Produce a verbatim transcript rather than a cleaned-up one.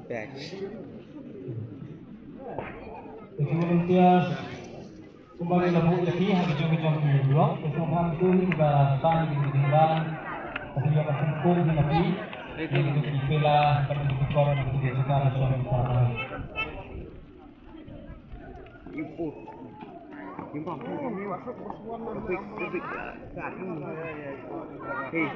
Batch. Thank you, volunteers. Kumba ngi la buh ïa ki ha ki jong ki jong ki block, te sngewbha to hi ba pan ki jong ki jong ban. Te ïa ka kum kum hi na ki. Ki jong ki pela, ki jong ki kor, ki jong ki jaka da shong ki para. Hey.